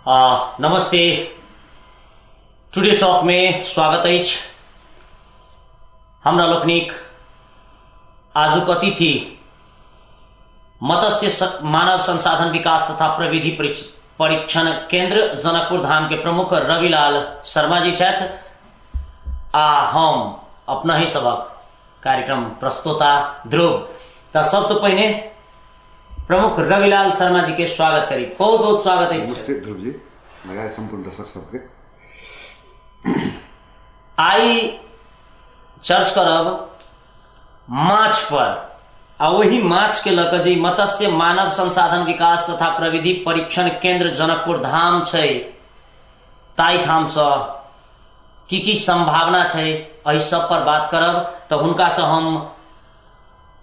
नमस्ते, today talk में स्वागत अछि। हमरा लोकनिक आजुक अतिथि मत्स्य मानव संसाधन विकास तथा प्रविधि परीक्षण केंद्र जनकपुर धाम के प्रमुख रविलाल शर्मा जी छथि आ हम अपना ही सबक कार्यक्रम प्रस्तोता ध्रुव। तऽ सबसँ पहिने प्रमुख रविलाल शर्मा जी के स्वागत करी। बहुत बहुत स्वागत है। नमस्ते ध्रुव जी, लगायत सम्पूर्ण दर्शक सबके। आई चर्च करब माछ पर आ ओही माछ के लऽ कऽ जे मत्स्य मानव संसाधन विकास तथा प्रविधि परीक्षण केंद्र जनकपुर धाम छै, ताहिठामसँ की की संभावना छै, एहि सब पर बात करब। तऽ हुनकासँ हम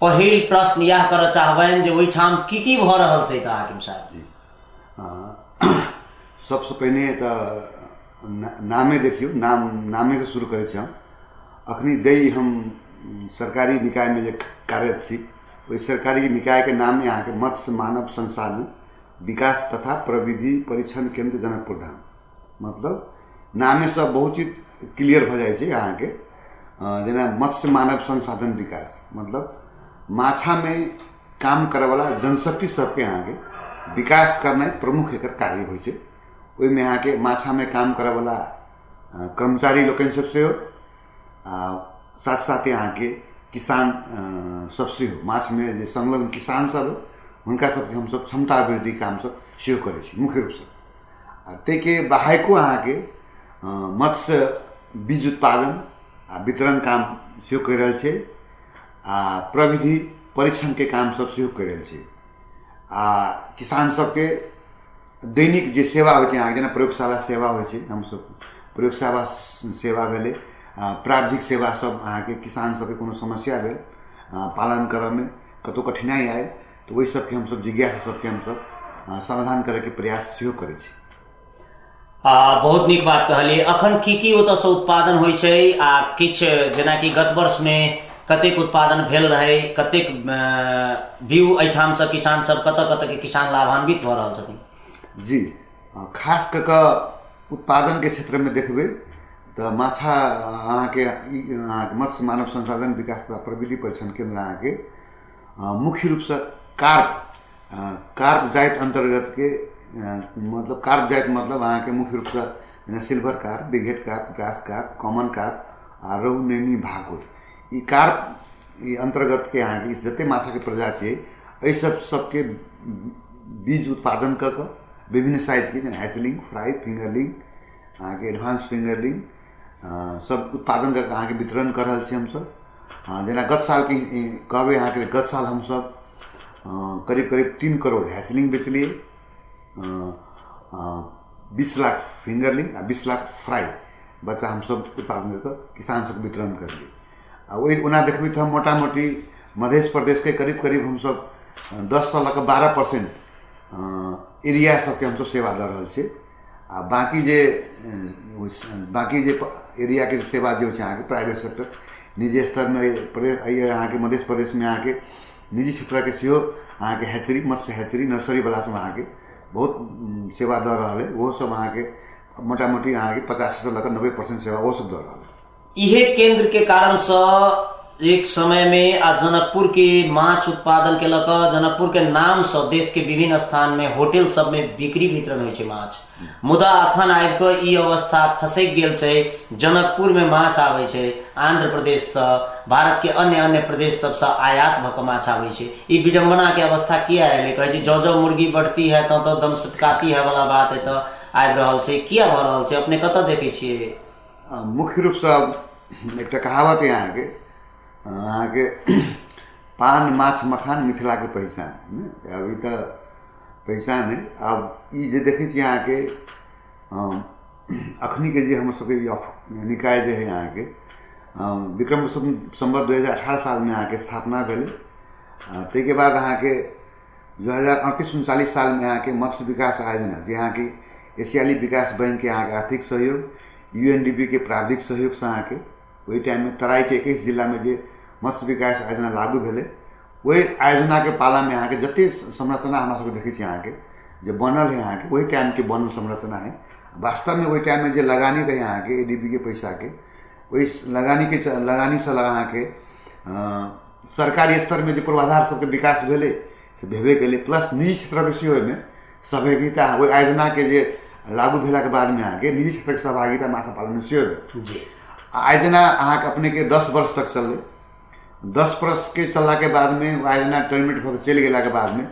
पहिल प्रश्न इएह करऽ चाहबनि जे ओहिठाम की की भऽ रहल छै। तऽ हाकिम साहब जी, सबसँ पहिने तऽ नामे देखियौ, नामेसँ शुरू करै छी हम। अखनी जै हम सरकारी निकायमे जे कार्यरत छी, ओहि सरकारी निकायके नाम अहाँके मत्स्य मानव संसाधन विकास तथा प्रविधि परीक्षण केन्द्र जनकपुर धाम। मतलब नामेसँ बहुत चीज क्लियर भऽ जाइ छै अहाँके। जेना मत्स्य मानव संसाधन विकास मतलब माछामे काम करऽवला जनशक्ति सबके अहाँके विकास करनाइ प्रमुख एकर कार्य होइ छै। ओहिमे अहाँके माछामे काम करऽवला कर्मचारी लोकनि सब सेहो आ साथ साथे अहाँके किसान सब सेहो, माछमे जे संलग्न किसान सब हुनका सबके हमसब क्षमता अभिवृद्धि काम सब सेहो करै छी मुख्य रूपसँ। आ ताहिके बाहेको अहाँके मत्स्य बीज उत्पादन आ वितरण काम सेहो करि रहल छै आ प्रविधि परीक्षणके काम सब सेहो करि रहल छै। आ किसान सबके दैनिक जे सेवा होइ छै अहाँके, जेना प्रयोगशाला सेवा होइ छै, हमसब प्रयोगशाला सेवा भेलै, प्राविधिक सेवा सब अहाँके किसान सबके कोनो समस्या भेल पालन करऽमे, कतहु कठिनाइ आयल तऽ ओहि सबके हमसब जिज्ञासा सबके हमसब समाधान करैके प्रयास सेहो करै छी। बहुत नीक बात कहलियै। अखन की की ओतऽसँ उत्पादन होइ छै आ किछु जेनाकि गत वर्षमे कतेक उत्पादन भेल रहै, कतेक व्यू एहिठामसँ किसान सब, कतऽ कतऽ के किसान लाभान्वित भऽ रहल छथिन? जी, खास कऽ कऽ उत्पादनके क्षेत्रमे देखबै तऽ माछा अहाँके अहाँके मत्स्य मानव संसाधन विकास तथा प्रविधि परीक्षण केन्द्र अहाँके मुख्य रूपसँ कार्प, कार्प जाति अन्तर्गतके, मतलब कार्प जाति मतलब अहाँके मुख्य रूपसँ जेना silver carp, bighead carp, grass carp, common carp आ रहु, नैनी, भाकुर, ई कार्प ई अन्तर्गतके अहाँके ई जतेक माछाके प्रजाति अइ एहि सब सबके बीज उत्पादन कऽ कऽ विभिन्न साइजके जेना हैचलिंग, फ्राई, फिंगरलिंग, अहाँके एडवांस फिंगरलिंग सब उत्पादन कऽ कऽ अहाँके वितरण कऽ रहल छी हमसब। जेना गत सालके कहबै अहाँके, गत साल हमसब करीब करीब 3 करोड़ हैचलिंग बेचलियै, 20 लाख फिंगरलिंग आ 20 लाख फ्राई बच्चा हमसब उत्पादन कऽ कऽ किसान सबके वितरण करलियै। आ ओहि ओना देखबै तऽ हम मोटा मोटी मध्य प्रदेशके करीब करीब हमसब 10सँ लऽ कऽ 12% एरिया सबके हमसब सेवा दऽ रहल छियै। आ बाँकी जे एरियाके सेवा जे होइ छै अहाँके प्राइवेट सेक्टर निजी स्तरमे प्रदेश अहाँके मध्य प्रदेशमे अहाँके निजी क्षेत्रके सेहो अहाँके हैचरी, मत्स्य हैचरी, नर्सरीवला सब अहाँके बहुत सेवा दऽ रहल अइ। ओहो सब अहाँके मोटा मोटी अहाँके 85सँ लऽ कऽ 90% सेवा ओहो सब दऽ रहल अइ। इहे केंद्र के कारण से एक समय में आ जनकपुर के माछ उत्पादन के लऽ कऽ जनकपुर के नाम से देश के विभिन्न स्थान में होटल सब में बिक्री वितरण होइ छै माछ, मुदा अखन आबि कऽ ई अवस्था खसकि गेल छै। जनकपुर में माछ आबै छै आंध्र प्रदेश से, भारत के अन्य अन्य प्रदेश सब से आयात भऽ कऽ माछ आबै छै। ई विडम्बना के अवस्था किया एलै? कहै छै जँ जँ मुर्गी बढ़ती है तँ तँ दम सटकाती है वाला बात एतऽ आबि रहल छै। किया भऽ रहल छै? अपने कतऽ देखै छियै? मुख्य रूपसँ एकटा कहावत अइ अहाँके पान माछ मखान मिथिलाके पहिचान। आब ई तऽ पहिचान अइ। आब ई जे देखै छी अहाँके अखनीके जे हमर सबके ई निकाय जे हइ अहाँके विक्रम सम्वत 2018 सालमे अहाँके स्थापना भेलै। ताहिके बाद अहाँके 2038-39 सालमे अहाँके मत्स्य विकास आयोजना जे अहाँके एशियाली विकास बैंकके अहाँके आर्थिक सहयोग, UNDP के प्राविधिक सहयोगसँ अहाँके ओहि टाइममे तराईके 21 जिलामे जे मत्स्य विकास आयोजना लागू भेलै, ओहि आयोजनाके पालामे अहाँके जतेक संरचना हमरा सबके देखै छी अहाँके जे बनल है अहाँके ओहि टाइमके बनल संरचना है। वास्तवमे ओहि टाइममे जे लगानी रहै अहाँके एडीबी के पैसाके, ओहि लगानीसँ अहाँके सरकारी स्तरमे जे पूर्वाधार सबके विकास भेलै से भेबे केलै, प्लस निजी क्षेत्रके सेहो ओहिमे सहभागिता ओहि आयोजनाके जे लागू भेलाके बादमे अहाँके निजी क्षेत्रके सहभागिता माछा पालनमे सेहो भेल। जी आयोजना अहाँके अपनेके 10 वर्ष तक चललै। 10 वर्षके चललाके बादमे ओ आयोजना टर्मिनेट भऽ कऽ चलि गेलाके बादमे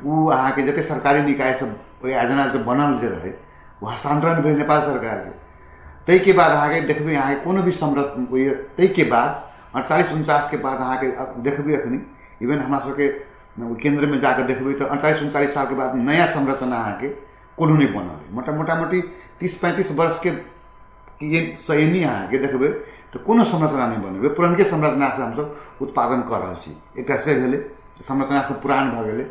ओ अहाँके जतेक सरकारी निकाय सब ओहि आयोजनासँ बनल जे रहै ओ हस्तान्तरण भेल नेपाल सरकारके। ताहिके बाद अहाँके देखबै अहाँके कोनो भी संरचना ओहि ताहिके बाद 48-49 के बाद अहाँके देखबै अखनी इवन हमरा सबके केन्द्रमे जाकऽ देखबै तऽ 48-39 सालके बाद नया संरचना अहाँके कोनो नहि बनल है। मोटामोटी 30-35 वर्षके एनी अहाँके देखबै तऽ कोनो संरचना नहि बनल, पुरनके संरचनासँ हमसब उत्पादन कऽ रहल छी। एकटा से भेलै संरचना सब पुरान भऽ गेलै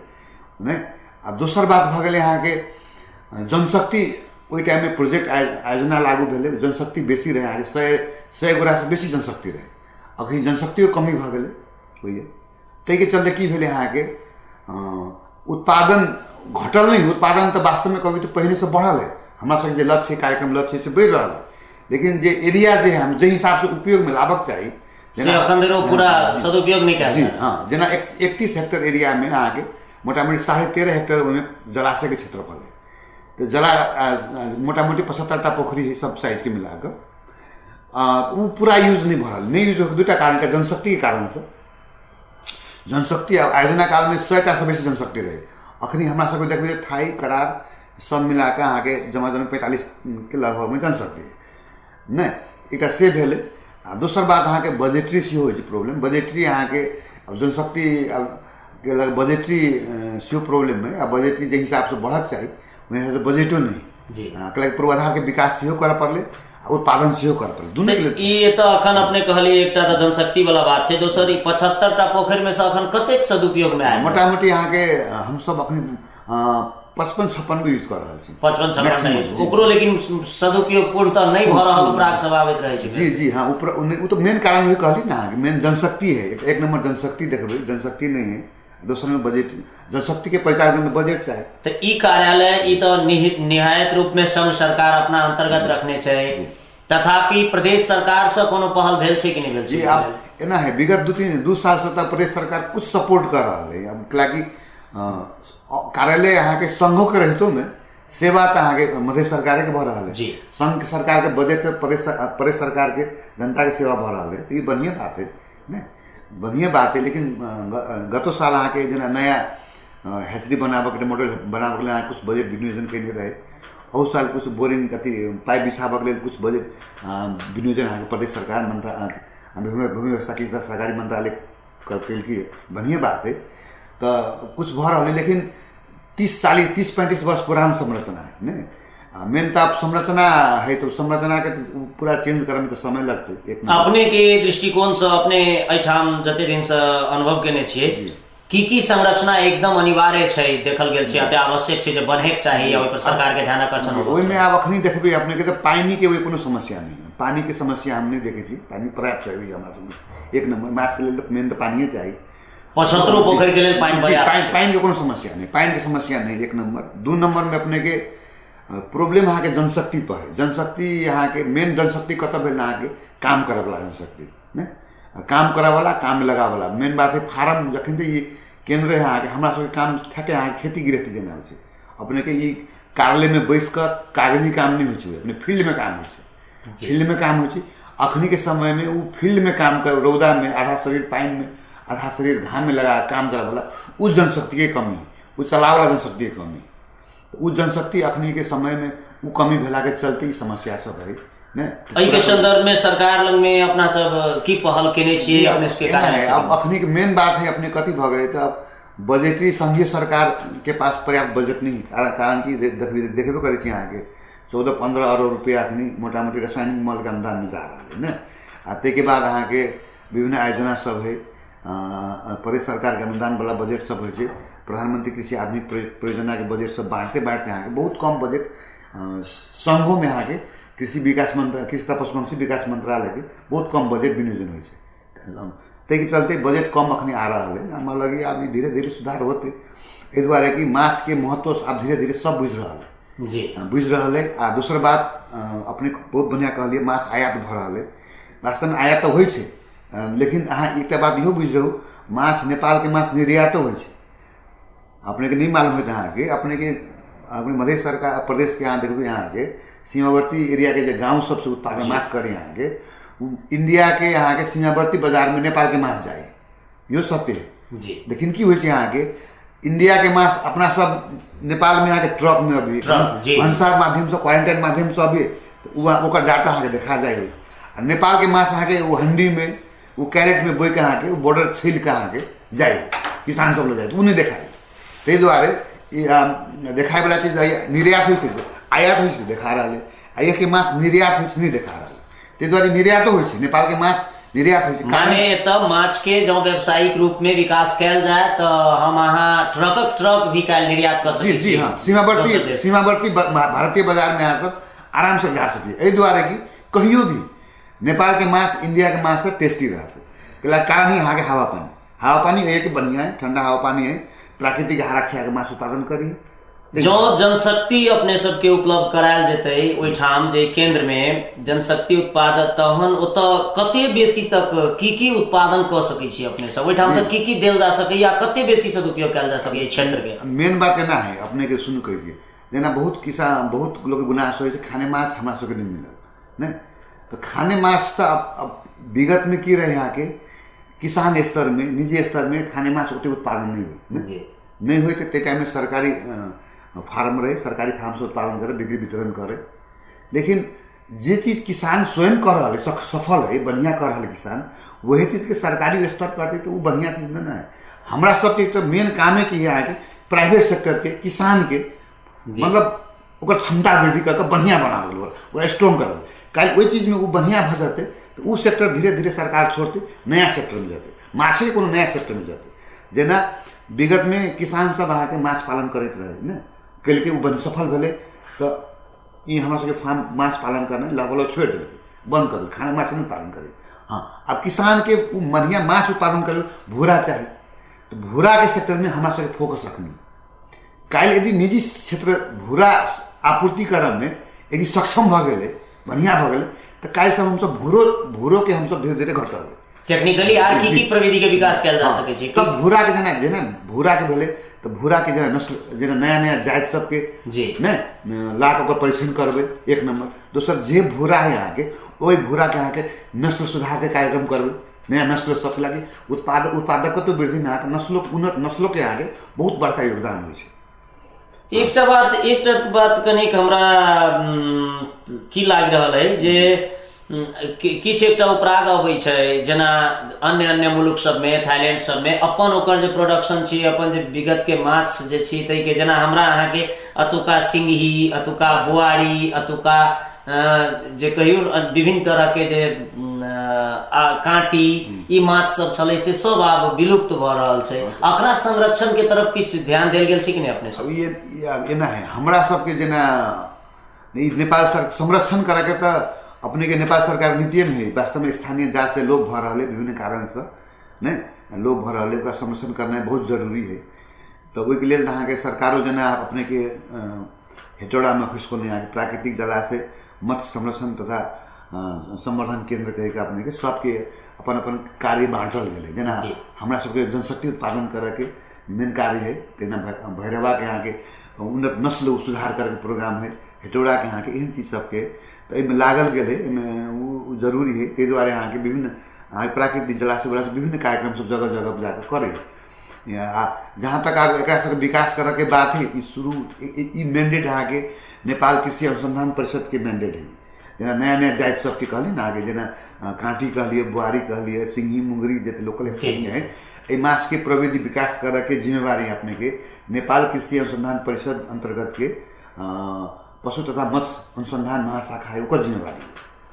नहि। आ दोसर बात भऽ गेलै अहाँके जनशक्ति। ओहि टाइममे प्रोजेक्ट आयोजना लागू भेलै, जनशक्ति बेसी रहै अहाँके 100 गोटासँ बेसी जनशक्ति रहै। अखन जनशक्तियो कमी भऽ गेलै होइए, ताहिके चलते की भेलै अहाँके उत्पादन घटल नहि, उत्पादन तऽ वास्तवमे कहबै तऽ पहिनेसँ बढ़ल है। हमरा सबके जे लक्ष्य कार्यक्रम लक्ष्य से बढ़ि रहल है, लेकिन जे एरिया जे हम जाहि हिसाबसँ उपयोगमे लाबक चाही से अखन धरि ओ पूरा सदुपयोग नहि कयल। जी हाँ, जेना 31 हेक्टर एरियामे अहाँके मोटामोटी 13.5 हेक्टर ओहिमे जलाशयके क्षेत्रफल है, तऽ जला मोटामोटी 75टा पोखरि है सब साइजके मिलाकऽ। ओ पूरा यूज नहि भऽ रहल, नहि यूज होइके दूटा कारण, एकटा जनशक्तिके कारणसँ। जनशक्ति आयोजना कालमे 100टासँ बेसी जनशक्ति रहै, अखनी हमरा सबके देखबै जे थाई करार सब मिलाकऽ अहाँके जमा जमा 45 के लगभगमे जनशक्ति है नहि। एकटा से भेलै। आ दोसर बात अहाँके बजेटरी सेहो होइ छै प्रॉब्लम। बजेटरी अहाँके आब जनशक्ति आब के लग बजेटरी सेहो प्रॉब्लम है। आ बजेटरी जे हिसाबसँ बढ़क चाही ओहि हिसाबसँ बजेटो नहि। जी कैलाकि पूर्वाधारके विकास सेहो करऽ पड़लै आ उत्पादन सेहो करऽ पड़लै, दुनू के लेल। ई तऽ अखन अपने कहलियै एकटा तऽ जनशक्ति वाला बात छै, दोसर ई 75टा पोखरिमे सँ अखन कतेक सदुपयोगमे आयल? मोटामोटी अहाँके हमसब अखन 55-56 गो यूज कऽ रहल छी। 55-56 ओकरो लेकिन सदुपयोग पूर्णतः नहि भऽ रहल, उपराग सब आबैत रहै छै। जी जी हाँ, ऊपर ओ तऽ मेन कारण वही कहली ने अहाँके, मेन जनशक्ति है। एक नंबर जनशक्ति देखबै, जनशक्ति नहीं है, दोसर में बजट, जनशक्ति के परिचालन बजट चाही। तऽ ई कार्यालय ई तऽ निहायत रूप में संघ सरकार अपना अंतर्गत रखने छै, तथापि प्रदेश सरकार से कोनो पहल भेल छै कि नहि भेल छै? जी आब एना है, विगत 2-3 साल से तऽ प्रदेश सरकार कुछ सपोर्ट कर रहल है। अब कैलाकि कार्यालय अहाँके संघों के रहितो में सेवा तऽ अहाँके मध्य सरकारे के भऽ रहल है। जी संघ सरकार के बजट से प्रदेश सरकार के जनता के सेवा भऽ रहल है, तऽ ई बढ़िया बात है नहि, बढ़िया बात है। लेकिन गतो साल अहाँके जेना नया हैचरी बनाबऽके मॉडल बनाबऽके लेल अहाँके कुछ बजट विनियोजन केने रहै, अहू साल कुछ बोरिंग अथी पाइप बिछाबऽके लेल कुछ बजट विनियोजन अहाँके प्रदेश सरकार भूमि व्यवस्था के सहकारी मंत्रालय केलकै, बढ़िया बात है। तऽ कुछ भऽ रहल है, लेकिन 30-35 वर्ष पुरान संरचना है ने। मेन तऽ आब संरचना है तो संरचना के पूरा चेंज करऽ में तऽ समय लगतै। एक अपने के दृष्टिकोण से अपने एहिठाम जते दिन से अनुभव केने छियै, की की संरचना एकदम अनिवार्य छै, देखल गेल छै, अति आवश्यक छै जे बनहेके चाही आ ओहि पर सरकार के ध्यान आकर्षण होबाक ओहिमे चाही? आब अखनी देखबै अपने के तऽ पानि के ओहि कोनो समस्या नहि है, पानि के समस्या हम नहि देखै छी, पानि पर्याप्त छै हमरा सबके। एक नंबर माछ के लेल तऽ मेन तऽ पानिए चाही। 75 पोखरि के लेल पानि पर्याप्त छै। पानि के कोनो समस्या नहि, पानि के समस्या नहि, एक नंबर। 2 नंबर में अपने के प्रॉब्लम अहाँके जनशक्ति पर है। जनशक्ति अहाँके मेन जनशक्ति कतऽ भेल अहाँके काम करऽवला जनशक्ति ने, काम करऽवला काम लगावला। मेन बात है फार्म जखन ई केंद्र है अहाँके, हमरा सबके काम ठके अहाँके खेती गृहस्थी जेना होइ छै। अपने के ई कार्यालय में बैस कऽ कागजी काम नहि होइ छै, अपने फील्ड में काम होइ छै। फील्ड में काम होइ छै। अखनी के समय में ओ फील्ड में काम कर, रौदा में आधा शरीर पानि में आधा शरीर घाम में लगा काम करऽवला उ जनशक्ति के कमी, उ चलावला जनशक्ति के कमी। उ जनशक्ति अखनी के समय में उ कमी भेला के चलते ई समस्या सब है ने। एहि के संदर्भ में सरकार लग में अपना सब की पहल केने छियै अपने सबके कार्यालय है, अब अखनी के मेन बात है अपने कथी भऽ गेलै तऽ अब बजटरी संघीय सरकार के पास पर्याप्त बजट नहीं, कारण कि देखबे करै छी अहाँके 14-15 अरब रुपया अखनी मोटामोटी रासायनिक मल के अनुदान में जा रहल है ने। आ ताहिके बाद अहाँके विभिन्न आयोजना सब है, प्रदेश सरकार के अनुदान वाला बजट सब होइ छै, प्रधानमंत्री कृषि आधुनिक परियोजना के बजट सब बाँटते बाँटते अहाँके बहुत कम बजट संघों में अहाँके कृषि विकास मंत्रालय, कृषि तथा पशुपक्षी विकास मंत्रालय के बहुत कम बजट विनियोजन होइ छै। ताहिके चलते बजट कम अखनी आ रहल है। हमरा लगैए आब धीरे धीरे सुधार होतै। एहि दुआरे कि माछके महत्व आब धीरे धीरे सब बुझि रहल है। जी बुझि रहल है। आ दोसर बात अपने बहुत बढ़िआँ कहलियै, माछ आयात भऽ रहल है। वास्तवमे आयात तऽ होइ छै, लेकिन अहाँ एकटा बात इहो बुझि रहू, माछ नेपालके माछ निर्यातो होइ छै। अपनेके नहि मालूम होइत अहाँके, अपनेके अपने मधेश सरकार प्रदेशके अहाँ देखबै, अहाँके सीमावर्ती एरियाके जे गाँव सबसँ उत्पादन माछ करै अहाँके, इंडियाके अहाँके सीमावर्ती बाजारमे नेपालके माछ जाइ, इहो सत्य है। जी। लेकिन की होइ छै अहाँके इंडियाके माछ अपना सब नेपालमे अहाँके ट्रकमे अभी भनसार माध्यमसँ क्वारेंटाइन माध्यमसँ अभी ओकर डाटा अहाँके देखा जाइ है। आ नेपालके माछ अहाँके ओ हंडीमे ओ कैरेटमे बोइके अहाँके ओ बॉर्डर छीलके अहाँके जाइ, किसान सब लऽ जाइ, ओ नहि देखाइ। ताहि दुआरे ई देखायवला चीज निर्यात होइ छै, आयात होइ छै देखा रहल है, आ एहिके माछ निर्यात होइ छै नहि देखा रहल है। ताहि दुआरे निर्यातो होइ छै, नेपालके माछ निर्यात होइ छै। माने एतऽ माछ के जँ व्यावसायिक रूप में विकास कयल जाय तऽ हम अहाँ ट्रकक ट्रक भी काल्हि निर्यात कऽ सकै जी। जी हाँ, सीमावर्ती सीमावर्ती भारतीय बाजार में अहाँ सब आराम से जा सकी। एहि दुआरे कि कहियो भी नेपालके माछ इंडियाके माछ से टेस्टी रहत, कारण ही अहाँके हवा पानी, हवा पानी एक बढ़िया है, ठंडा हवा पानी है, प्राकृतिक हरा खिया के माछ उत्पादन करी। जँ जनशक्ति अपने सबके उपलब्ध करायल जेतै ओहिठाम जे केंद्र में जनशक्ति उत्पादक, तहन ओतऽ कते बेसी तक की की उत्पादन कऽ सकै छी अपने सब ओहिठाम से, की की देल जा सकैया, कते बेसी सदुपयोग कयल जा सकैया क्षेत्र के? मेन बात एना है, अपने के सुन कहिए, जेना बहुत किसान बहुत लोग गुनाह होइ छै, खाने माछ हमरा सबके नहि मिलल नहि, तऽ खाने माछ तऽ अब विगत में की रहे अहाँके किसान स्तर में निजी स्तर में खाने माछ ओते उत्पादन नहि होइ, नहि होइ, तऽ ताहि टाइममे सरकारी फार्म रहे, सरकारी फार्मसँ उत्पादन करे, बिक्री वितरण करे। लेकिन जे चीज किसान स्वयं कर रहल है, सफल है, बढ़िया कर रहल है किसान, वही चीजके सरकारी स्तर पर तऽ ओ बढ़िया चीज नहि है। हमरा सबके तऽ मेन कामे की है अहाँके प्राइवेट सेक्टरके किसानके मतलब ओकर क्षमता वृद्धि कऽ कऽ बढ़िआँ बनाबल, ओकरा स्ट्रॉन्ग करल। काल्हि ओहि चीजमे ओ बढ़िआँ भऽ जेतै तऽ ओ सेक्टर धीरे धीरे सरकार छोड़तै, नया सेक्टरमे जेतै, माछे कोनो नया सेक्टरमे जेतै। जेना विगतमे किसान सब अहाँके माछ पालन करैत रहै ने, केलकै, ओ सफल भेलै, तऽ ई हमरा सबके फार्म माछ पालन करनाइ लगभग छोड़ि देलकै, बंद कर देलकै, खाना माछ नहि पालन करै। हाँ, आब किसानके ओ बढ़िआँ माछ उत्पादन करै भूरा चाही, तऽ भूराके सेक्टरमे हमरा सबके फोकस रखनी। काल्हि यदि निजी क्षेत्र भूरा आपूर्ति करऽमे यदि सक्षम भऽ गेलै, बढ़िआँ भऽ गेलै, तऽ काल्हिसँ हमसब भूरो भूरोके हमसब धीरे धीरे घटबै। टेक्निकली आर की की प्रविधि के विकास कयल जा सकै छै? तब भूरा के जेना जेना भूरा के भेलै तऽ भूरा के जेना नस्ल, जेना नया नया जाति सबके जी नहि ला कऽ ओकर परीक्षण करबै, एक नंबर। दोसर जे भूरा है अहाँके, ओहि भूरा के अहाँके नस्ल सुधार के कार्यक्रम करबै, नया नस्ल सब लागि उत्पादकत्व वृद्धिमे अहाँके नस्लो उन्नत नस्लोके अहाँके बहुत बड़का योगदान होइ छै। एकटा बात कनिक हमरा की लागि रहल है जे किछु एकटा उपराग अबै छै, जेना अन्य अन्य मुल्क सबमे, थाईलैंड सबमे अपन ओकर जे प्रोडक्शन छी, अपन जे विगत के माछ जे छी ताहिके, जेना हमरा अहाँके अतुका सिंगही, अतुका बुआरी, अतुका जे कहियौ विभिन्न तरहके जे काँटी, ई माछ सब छलै से सब आब विलुप्त भऽ रहल छै। एकरा संरक्षण के तरफ किछु ध्यान देल गेल छै कि नहि अपने सब? अब ये आब एना है, हमरा सबके जेना ई नेपाल सर संरक्षण करऽके तऽ अपने के नेपाल सरकार नीतिएमे है। वास्तवमे स्थानीय जात से लोप भऽ रहल है, विभिन्न कारणसँ नहि लोप भऽ रहल है, ओकरा संरक्षण करनाइ बहुत जरूरी है। तऽ ओहिके लेल अहाँके सरकारो जेना अपनेके हेटौडामे ऑफिस खोलने अहाँके प्राकृतिक जलाशय मत्स्य संरक्षण तथा संवर्धन केन्द्र कहिके अपनेके सबके अपन अपन कार्य बाँटल गेलै। जेना हमरा सबके जनशक्ति उत्पादन करऽके मेन कार्य है, तेना भैरवाके अहाँके उन्नत नस्ल सुधार करैके प्रोग्राम है, हेटौडाके अहाँके एहन चीज सबके, तऽ एहिमे लागल गेल है, एहिमे ओ जरूरी है। ताहि दुआरे अहाँके विभिन्न अहाँके प्राकृतिक जलाशय वला विभिन्न कार्यक्रम सब जगह जगह जाकऽ करै है। आ जहाँ तक आब एकरा सबके विकास करऽके बात है, ई शुरू ई मैंडेट अहाँके नेपाल कृषि अनुसंधान परिषदके मैंडेट है। जेना नया नया जाति सबके कहली ने अहाँके, जेना काँटी कहलियै, बुआरी कहलियै, सिंघी मुंगरी जते लोकल स्थानीय है, एहि माछके प्रविधि विकास करऽके जिम्मेवारी अपनेके नेपाल कृषि अनुसंधान परिषद अन्तर्गतके पशु तथा मत्स्य अनुसंधान महाशाखा है, ओकर जिम्मेवारी।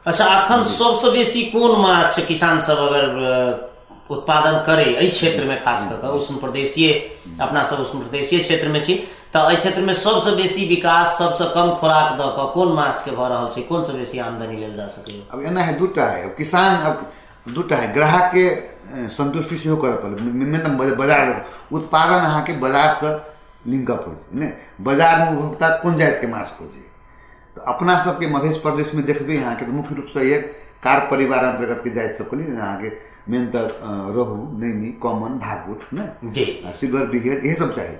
अच्छा, अखन सबसँ बेसी कोन माछ किसान सब अगर उत्पादन करे एहि क्षेत्र में, खास कऽ कऽ उष्ण प्रदेशीय, अपना सब उष्ण प्रदेशीय क्षेत्र में छी, तऽ एहि क्षेत्र में सबसँ बेसी विकास सबसँ कम खोराक दऽ कऽ कोन माछ के भऽ रहल छै, कोन सँ बेसी आमदनी लेल जा सकैए? अब एना है, दूटा है किसान, अब दूटा है, ग्राहक के संतुष्टि सेहो करऽ पड़ै। मेन बाजार उत्पादन अहाँके बाजारसँ लिंकअप होइ छै ने। बाजारमे उपभोक्ता कोन जातिके माछ खोजे, तऽ अपना सबके मध्य प्रदेशमे देखबै अहाँके तऽ मुख्य रूपसँ एक कार परिवार अन्तर्गतके जाति सब कहली अहाँके मेन तऽ रोहु, नैनी, कॉमन, भाकुर ने, सिल्वर ब्रिगेड, इहे सब चाही।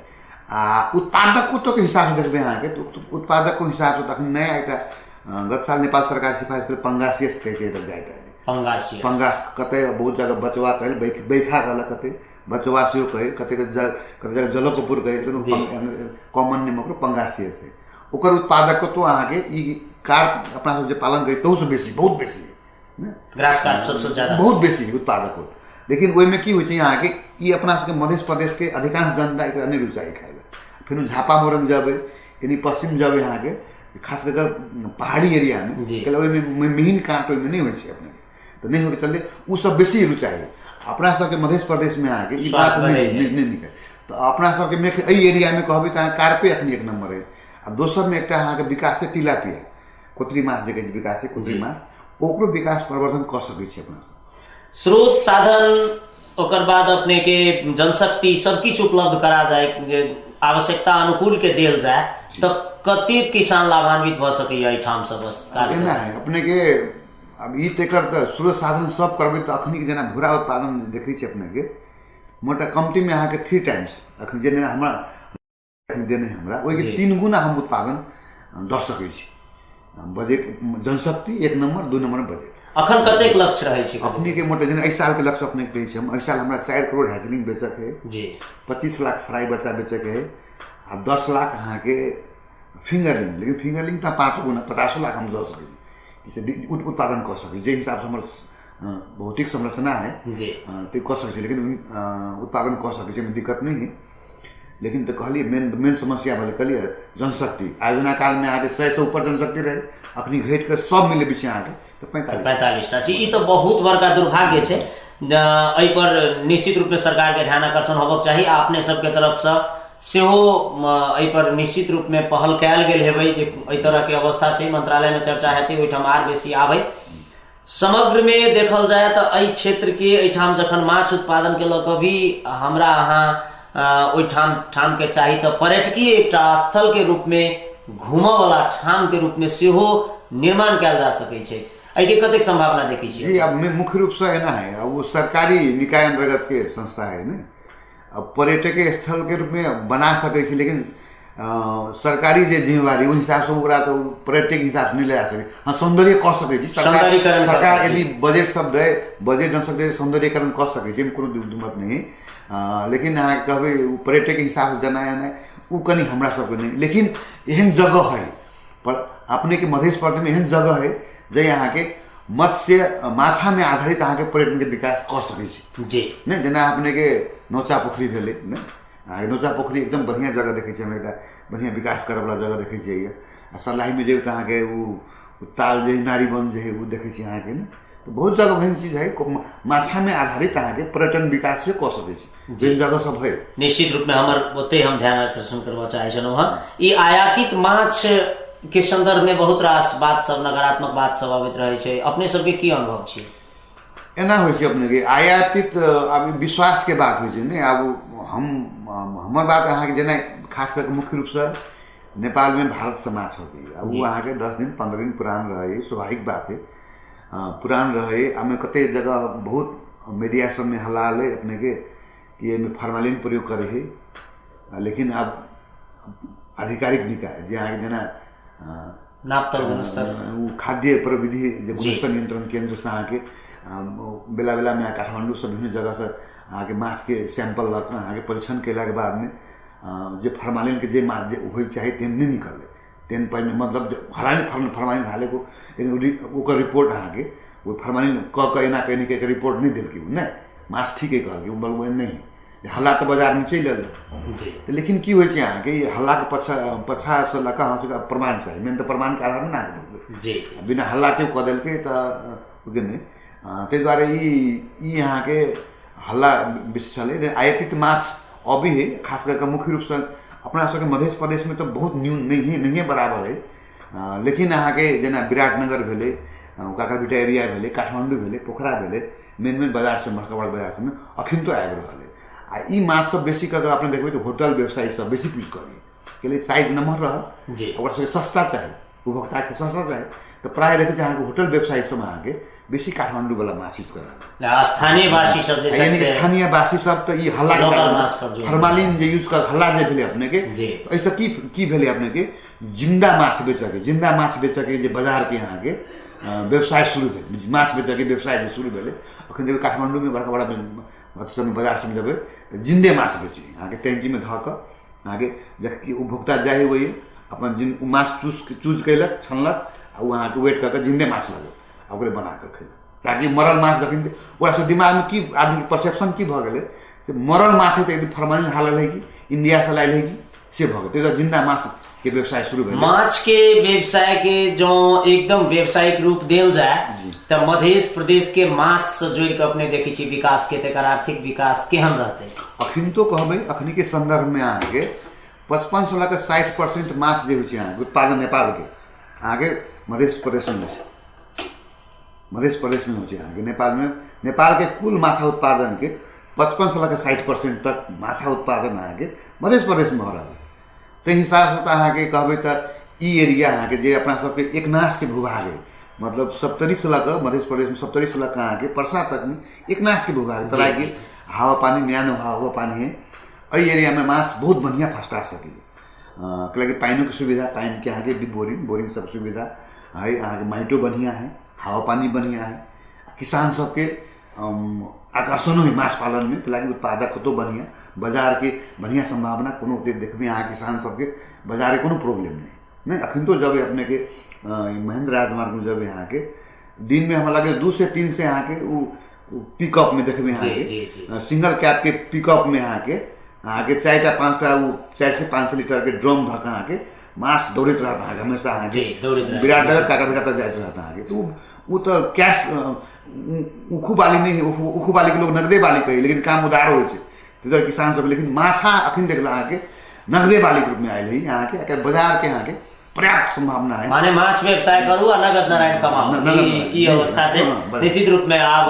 आ उत्पादकत्वके हिसाबसँ देखबै अहाँके तऽ उत्पादकको हिसाबसँ तऽ अखन नया एकटा गत साल नेपाल सरकार सिफारिस केलक पंगासियस कहिके एकटा जाति आयल। पंगासियस, पंगास कते बहुत जगह बचवा कहल, बैखा कहलक, कते बचवा सेहो कहै, कते जगह जलकपुर कहै, कॉमन नेम ओकरो पंगासियस है। ओकर उत्पादकत्व अहाँके ई कार अपना सब जे पालन करी तहूसँ बेसी, बहुत बेसी है, ग्रास कार्प सबसँ ज्यादा बहुत बेसी है उत्पादकत्व। लेकिन ओहिमे की होइ छै अहाँके ई अपना सबके मध्य प्रदेशके अधिकांश जनता एकरा नहि रुचाइ खाइ लए। फेर झापा मोरंग जेबै, यानी पश्चिम जेबै अहाँके, खास कऽ पहाड़ी एरियामे, ओहिमे मिहीन काँट ओहिमे नहि होइ छै अपने, तऽ नहि होइके चलते ओ सब बेसी रुचाइ। अपना सबके मध्य प्रदेशमे अहाँके ई बात नहि निकल, तऽ अपना सबके मेख एहि एरियामे कहबै तऽ अहाँ कार्पे अखन एक नम्बर अइ। आ दोसरमे एकटा अहाँके विकासे तिलापिया कोतरी माछ जे कहै छै विकासे कोतरी माछ, ओकरो विकास प्रवर्धन कऽ सकै छी अपना सब। स्रोत साधन, ओकर बाद अपने के जनशक्ति सब किछु उपलब्ध करा जाय, जे आवश्यकता अनुकूल के देल जाय, तऽ कतेक किसान लाभान्वित भऽ सकैया एहिठाम से? बस एना है अपने के अब ई तेकर तऽ स्रोत साधन सब करबै तऽ अखनी के जेना भूरा उत्पादन देखै छी अपने के मोटा कमतीमे अहाँके 3 टाइम्स अखन जेना हमरा देने हमरा ओहिके 3 गुना हम उत्पादन दऽ सकै छी। Budget Janshakti 1 number, 2 number budget. अखन कतेक लक्ष्य रहै छै अपने के? मोटा जेना एहि सालके लक्ष्य अपने कहै छी हम, एहि साल हमरा 4 करोड़ हैचलिंग बेचऽके है जी, 25 लाख फ्राई बच्चा बेचऽके है, आ 10 लाख अहाँके फिंगरलिंग। लेकिन फिंगरलिंग तऽ 5 गुना 50 लाख हम दऽ सकै छी, उत्पादन कऽ सकै छी, जाहि हिसाबसँ हमर भौतिक संरचना है तऽ कऽ सकै छी, लेकिन उत्पादन कऽ सकै छी, ओहिमे दिक्कत नहि है। लेकिन तऽ कहलियै मेन समस्या भेलै, कहलियै जनशक्ति। आयोजना कालमे अहाँके 100 ऊपर जनशक्ति रहै, अखनी घटि कऽ सब मिले छै अहाँके तऽ 45 टा छै। ई तऽ बहुत बड़का दुर्भाग्य छै। एहि पर निश्चित रूपमे सरकारके ध्यान आकर्षण होबक चाही, आ अपने सबके तरफसँ सेहो एहि पर निश्चित रूपमे पहल कयल गेल हेबै जे एहि तरहके अवस्था छै, मंत्रालयमे चर्चा हेतै, ओहिठाम आर बेसी आबै। समग्रमे देखल जाय तऽ एहि क्षेत्रके एहिठाम जखन माछ उत्पादनके लऽ कऽ भी हमरा अहाँ ओहिठाम ठामके चाही तऽ पर्यटकीय एकटा स्थलके रूपमे, घूमऽवला ठामके रूपमे सेहो निर्माण कयल जा सकै छै। एहिके कतेक सम्भावना देखै छियै? जी, अब मुख्य रूपसँ एना है, अब वो सरकारी निकाय अन्तर्गतके संस्था है ने, अब पर्यटकीय स्थलके रूपमे बना सकै छी, लेकिन सरकारी जे जिम्मेवारी ओहि हिसाबसँ ओकरा तऽ पर्यटक हिसाबसँ नहि लए जा सकै। हँ, सौन्दर्य कऽ सकै छी, सरकार यदि बजट सब दै, बजट जनशक्ति सौन्दर्यकरण कऽ सकै छी, कोनो दुमत नहि। लेकिन अहाँके कहबै ओ पर्यटक हिसाबसँ जेना एनाइ ओ कनि हमरा सबके नहि। लेकिन एहन जगह है, पर अपनेके मध्य प्रदेशमे एहन जगह है जे अहाँके मत्स्य माछामे आधारित अहाँके पर्यटनके विकास कऽ सकै छी जी। नहि जेना अपनेके नौचा पोखरी भेलै ने, अहाँके नौचा पोखरी एकदम बढ़िआँ जगह देखै छियै हम, एकटा बढ़िआँ विकास करऽवला जगह देखै छियै। आ सलाहीमे जेबै तऽ अहाँके ओ ताल जे नारी वन जे है ओ देखै छियै अहाँके ने, तऽ बहुत जगह एहन चीज है माछामे आधारित अहाँके पर्यटन विकास से कऽ सकै छी, जे जगह सब है। निश्चित रूपमे हमर ओते हम ध्यान आकर्षण करबऽ चाहै छलहुँ हँ। ई आयातित माछ के संदर्भ में बहुत रास बात सब, नकारात्मक बात सब अबैत रहै छै, अपने सबके की अनुभव छै? एना होइ छै अपनेके आयातित आब विश्वासके बात होइ छै ने। आब हम हमर बात अहाँके जेना खास करके मुख्य रूपसँ नेपालमे भारतसँ माछ अबैए, आब ओ अहाँके 10 दिन 15 दिन पुरान रहै, स्वाभाविक बात है पुरान रहै। आमे कते जगह बहुत मीडिया सबमे हल्ला एलै अपनेके कि एहिमे फॉर्मालिन प्रयोग करै है, लेकिन आब आधिकारिक निकाय जे अहाँके जेना नापतोल गुणस्तर, ओ खाद्य प्रविधि जे गुणस्तर नियंत्रण केन्द्रसँ अहाँके बेला बेलामे काठमाण्डूसँ विभिन्न जगहसँ अहाँके माछके सैंपल लऽ कऽ अहाँके परीक्षण कयलाके बादमे जे फॉर्मालिनके जे माछ जे होइ चाही तेहन नहि निकललै, तेहन पहिने मतलब जे हराइन फॉर्मालिन हालेको, लेकिन ओकर रिपोर्ट अहाँके ओ फॉर्मालिन कऽ कऽ एना कऽ एना रिपोर्ट नहि देलकै, ओ नहि माछ ठीके कहलकै, ओ बलबै नहि, हल्ला तऽ बाजारमे चलि एलै। तऽ लेकिन की होइ छै अहाँके ई हल्लाके पछासँ लऽ कऽ अहाँ सबके प्रमाण चाही, मेन तऽ प्रमाणके आधारमे ने अहाँके जी, बिना हल्लाके कऽ देलकै तऽ ओके नहि। ताहि दुआरे ई अहाँके हल्ला बेसी छलै। आयातित माछ अबै है, खास कऽ मुख्य रूपसँ अपना सबके मध्य प्रदेशमे तऽ बहुत न्यून नहिए बराबर है, लेकिन अहाँके जेना विराटनगर भेलै, काकरभिटा एरिया भेलै, काठमाण्डू भेलै, पोखरा भेलै, मेन मेन बाजार सब, बड़का बड़का बाजार सबमे अखन तो आबि रहल है। आ ई माछ सब बेसी कऽ अपने देखबै तऽ होटल व्यवसायी सब बेसी यूज करै के लिए साइज नमहर रहल, ओकरा सबके सस्ता चाही, उपभोक्ताके सस्ता चाही। तऽ प्रायः देखै छी अहाँके होटल व्यवसायी सब अहाँके बेसी काठमाडौँ वाला माछ यूज करल, स्थानीय वासी सब जे स्थानीय वासी सब। तऽ ई हल्ला फॉर्मालिन जे यूज कर हल्ला जे भेलै अपने के, एहिसँ की की भेलै अपने के जिंदा माछ बेचऽके, जिंदा माछ बेचऽके जे बाजारके अहाँके व्यवसाय शुरू भेल, माछ बेचऽके व्यवसाय जे शुरू भेलै। अखन देखबै काठमाडौँमे बड़का बड़ा अथी सबमे बाजार सबमे जेबै तऽ जिन्दे माछ बेचै अहाँके टैंकीमे धऽ कऽ अहाँके, जबकि उपभोक्ता जाइ होइए अपन जिन ओ माछ चूज चूज कयलक, छनलक आ ओ अहाँके वेट कऽ कऽ जिन्दे माछ लऽ गेल आ ओकरे बना कऽ खयलक। ताकि मरल माछ जखन ओकरा सब दिमागमे की आदमीके परसेप्शन की भऽ गेलै जे मरल माछ है तऽ एकदम फॉर्मालिन हालल है कि इंडियासँ लायल है कि से भऽ गेल। ताहि जिन्दा माछ के व्यवसाय शुरू भेल। माछ के व्यवसाय के जो एकदम व्यावसायिक रूप देल जाय तऽ मध्य प्रदेश के माछ से जोड़ के अपने देखै छी विकास के, तकर आर्थिक विकास केहन रहतै? अखन तो कहबै अखनी के संदर्भ में अहाँके 55 से लऽ कऽ 60% माछ जे होइ छै अहाँके उत्पादन नेपाल के अहाँके मध्य प्रदेश में होइ छै, मध्य प्रदेश में होइ छै अहाँके नेपाल में। नेपाल के कुल माछा उत्पादन के 55 से लऽ कऽ 60% तक माछा उत्पादन अहाँके मध्य प्रदेश में भऽ रहल है। ताहि हिसाबसँ तऽ अहाँके कहबै तऽ ई एरिया अहाँके जे अपना सबके एकनाशके भूभाग है, मतलब सप्तरीसँ लऽ कऽ मध्य प्रदेशमे सप्तरीसँ लऽ कऽ अहाँके परसा तकमे एकनाशके भूभाग है, तराईके हावा पानी न्यानो हावा पानी है। एहि एरियामे माछ बहुत बढ़िआँ फस्टा सकैए, कैलाकि पानिओके सुविधा, पानिके अहाँके बोरिंग बोरिंग सब सुविधा है, अहाँके माटिओ बढ़िआँ है, हावा पानी बढ़िआँ है, किसान सबके आकर्षणो है माछ पालनमे, कैलाकि उत्पादक होतो बढ़िआँ, बाजारके बढ़िआँ सम्भावना कोनो देखबै अहाँ किसान सबके बाजारके कोनो प्रॉब्लम नहि नहि। अखन तो जब अपनेके महेंद्र राजमार्गमे जब अहाँके दिनमे हमरा लागै 2 से 3 से अहाँके ओ पिकअपमे देखबै अहाँके सिंगल कैबके पिकअपमे अहाँके अहाँके 4टा 5टा ओ 4 से 500 लीटरके ड्रम धऽ कऽ अहाँके माछ दौड़ैत रहत अहाँके हमेशा अहाँके विराटनगर काका तक जाइत रहत अहाँके। तऽ ओ तऽ कैश उखू बाली नहि है, उखू बालीके लोक नगदे बाली कहै, लेकिन काम उधार होइ छै ताहि किसान सब। लेकिन माछा अखन देखल अहाँके नगदे बालीके रूपमे आयल है अहाँके, बाजारके अहाँके पर्याप्त संभावना है। माने माछ व्यवसाय करू आ नगद नारायण कमाउ, ई अवस्था छै निश्चित रूप में। आब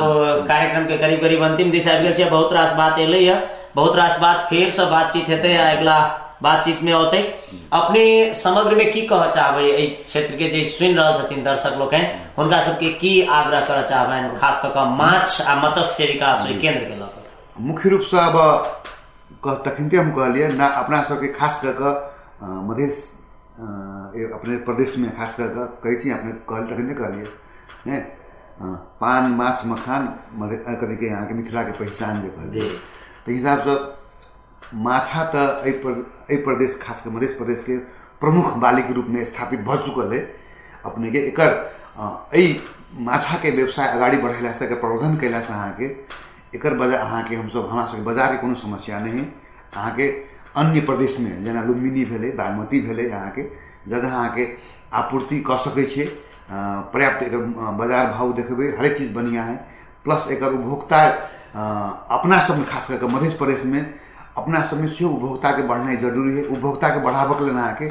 कार्यक्रम के करीब करीब अंतिम दिशा आबि गेल छै, बहुत रास बात एलै है, बहुत रास बात फेर से बातचीत हेतै आ अगिला बातचीत में औतै। अपने समग्र में की कहऽ चाहबै एहि क्षेत्र के जे सुनि रहल छथिन दर्शक लोकनि, हुनका सबके की आग्रह करऽ चाहबनि खास कऽ कऽ माछ आ मत्स्य विकास ओहि केंद्र के लऽ कऽ? मुख्य रूपसँ अब तखनिते हम कहलियै ना, अपना सबके खास कऽ कऽ मधेश अपने प्रदेशमे खास कऽ कऽ कहै छी, अपने कहल तखने कहलियै ने पान माछ मखान मधे कथीके अहाँके मिथिलाके पहिचान जे कहलियै, ताहि हिसाबसँ माछा तऽ एहि प्रदेश खास कऽ मधेश प्रदेशके प्रमुख बालीके रूपमे स्थापित भऽ चुकल है। अपनेके एकर एहि माछाके व्यवसाय अगाडि बढ़ेलासँ, एकर प्रवर्धन कयलासँ अहाँके एकर बजा अहाँके हमसब हमरा सबके बाजारके कोनो समस्या नहि है। अहाँके अन्य प्रदेशमे जेना लुम्बिनी भेलै, बागमती भेलै, अहाँके जगह अहाँके आपूर्ति कऽ सकै छियै पर्याप्त। एकर बाजार भाव देखबै हरेक चीज बढ़िआँ है, प्लस एकर उपभोक्ता अपना सबमे खास कऽ कऽ मधेश प्रदेशमे अपना सबमे सेहो उपभोक्ताके बढ़नाइ जरूरी है। उपभोक्ताके बढ़ाबऽके लेल अहाँके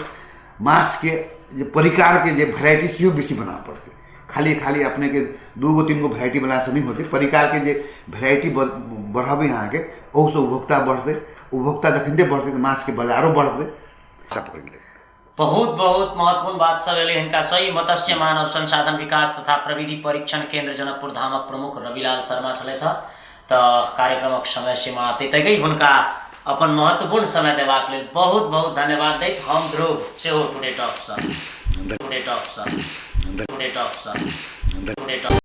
माछके जे परिकारके जे वेराइटी सेहो बेसी बनाबऽ पड़तै। खाली खाली अपनेके 2 गो 3 गो वेराइटी वाला से नहि होतै, परिकारके जे वेराइटी बढ़ेबै अहाँके ओहूसँ उपभोक्ता बढ़तै, उपभोक्ता जखनिते बढ़तै तऽ माछके बाजारो बढ़तै। सब पकड़ि लेबै। बहुत बहुत महत्वपूर्ण बात सब एलै हिनका सही। मत्स्य मानव संसाधन विकास तथा प्रविधि परीक्षण केंद्र जनकपुर धामक प्रमुख रविलाल शर्मा छलथि हँ। तऽ कार्यक्रमक समय सीमा अतै गई, हुनका अपन महत्वपूर्ण समय देबाक लेल बहुत बहुत धन्यवाद दैत हम ध्रुव सेहो टुडे टॉक सँ, टुडे टॉक सँ, टुडे टॉक सँ, टुडे टॉक।